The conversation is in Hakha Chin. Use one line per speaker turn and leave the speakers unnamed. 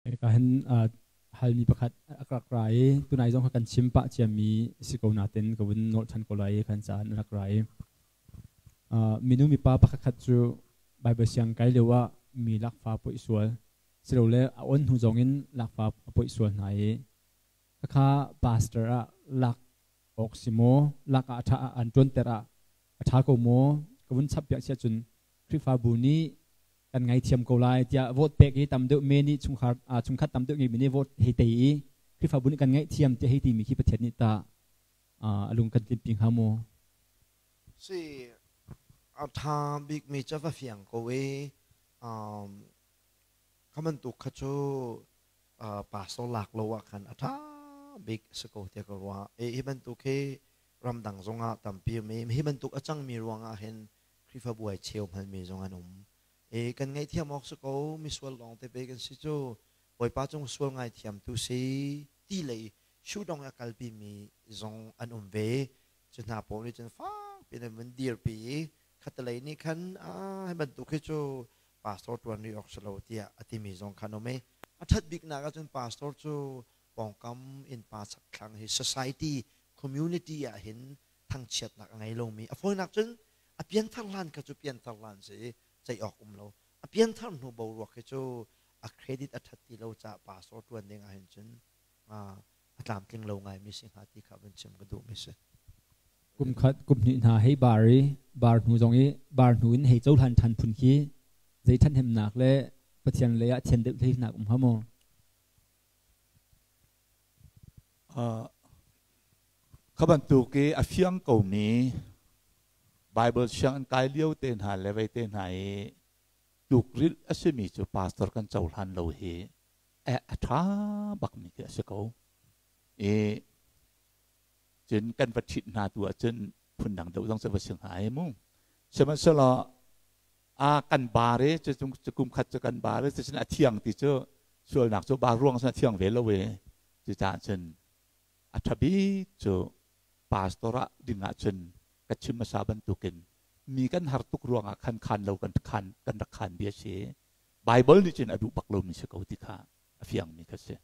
Ka hin halmi pakhat a rak ra i tunai zong kha kan chim pah ciami si ko natin ka vun nolh than ko lai i kan caan a rak ra i minu mipa pakhat khat cu Bible siang kai lio ah mi lakfa poih sual silole a on hnu zong in lakfa a poih sual hna i khakha pastor ah lak awk si maw lak ah a ṭha an ṭuanter ah a ṭha ko maw ka vun chap piak siah cun Khrihfabu nih kan ngaithiam ko lai tiah vote pek i tam deuh me nih chungkhar chungkhat tam deuh ngeimi nih vote hei tei i Khrihfabu nih kan ngaihthiam tiah hei timi khi Pathian nih tah a lung kan tlinpi hnga maw?
Si a ṭha bikmi cu va fiang ko i kha bantuk kha cu pastor lak lo ah khan a ṭha bik a si ko tiah ka ruah. Hi bantuk hi ramdang zongah tampi um i hi bantuk a cangmi ruangah hin Khrihfabu ai cheu hngalmi zong an um. E, kan ngaihthiam awk si ko, misual lawng te pe kan si cu. Bawipa cung sual ngaithiamtu si ti lei shudong a kalpi mi zong an um ve. Cu hna pawl nih cun fak piin an vun dirpi i khatalei nih khan ah hi bantuk hi cu pastor tuan rih awk si lo tiah a timi zong khan um i a ṭhat biknak ahcun pastor cu pawngkam innpa chakthlang hi society community ah hin thangchiatnak a ngei lomi a fawinak cun a pianthar hlan kha cu pianthar hlan si i ceih awk um lo a pianthar hnu boruak hi cu a credit a ṭhat ti lo caah pastor ṭuan ding ahhin cun a tlamtling lo ngaimi si hnga ti kha vun chim ka duhmi si.
Kum khat kum hnih hna hei bar i bar hnu zong i bar hnu in hei cohlan ṭhan phun khi zei ṭhathnemnak le Pathian lei ah thian deuh hleinak um hnga maw?
Kha bantuk i a fiang komi Baibal sianginn kai lio te hna le vei te hna i tlukrilh a simi cu pastor kan cohlan lo hi a ṭha bakmi khi a si ko. I cun kan va ṭhit hna tu ahcun phundang deuh zong cu va si hnga i mu. Sihmanhsehlaw a kan bar i cu kum khat cu kan bar i cucun a thiang ti cu sualnak cu bar ruang cun a thiang ve lo i cucaah cun a ṭha bik cu pastor ah ding ah cun ka chim hmasa bantukin mi kan har tuk ruangah khan khan lo kan khan kan rak khan bia si. Bible nih cun a duh bak lomi si ko ti kha a fiangmi kha si.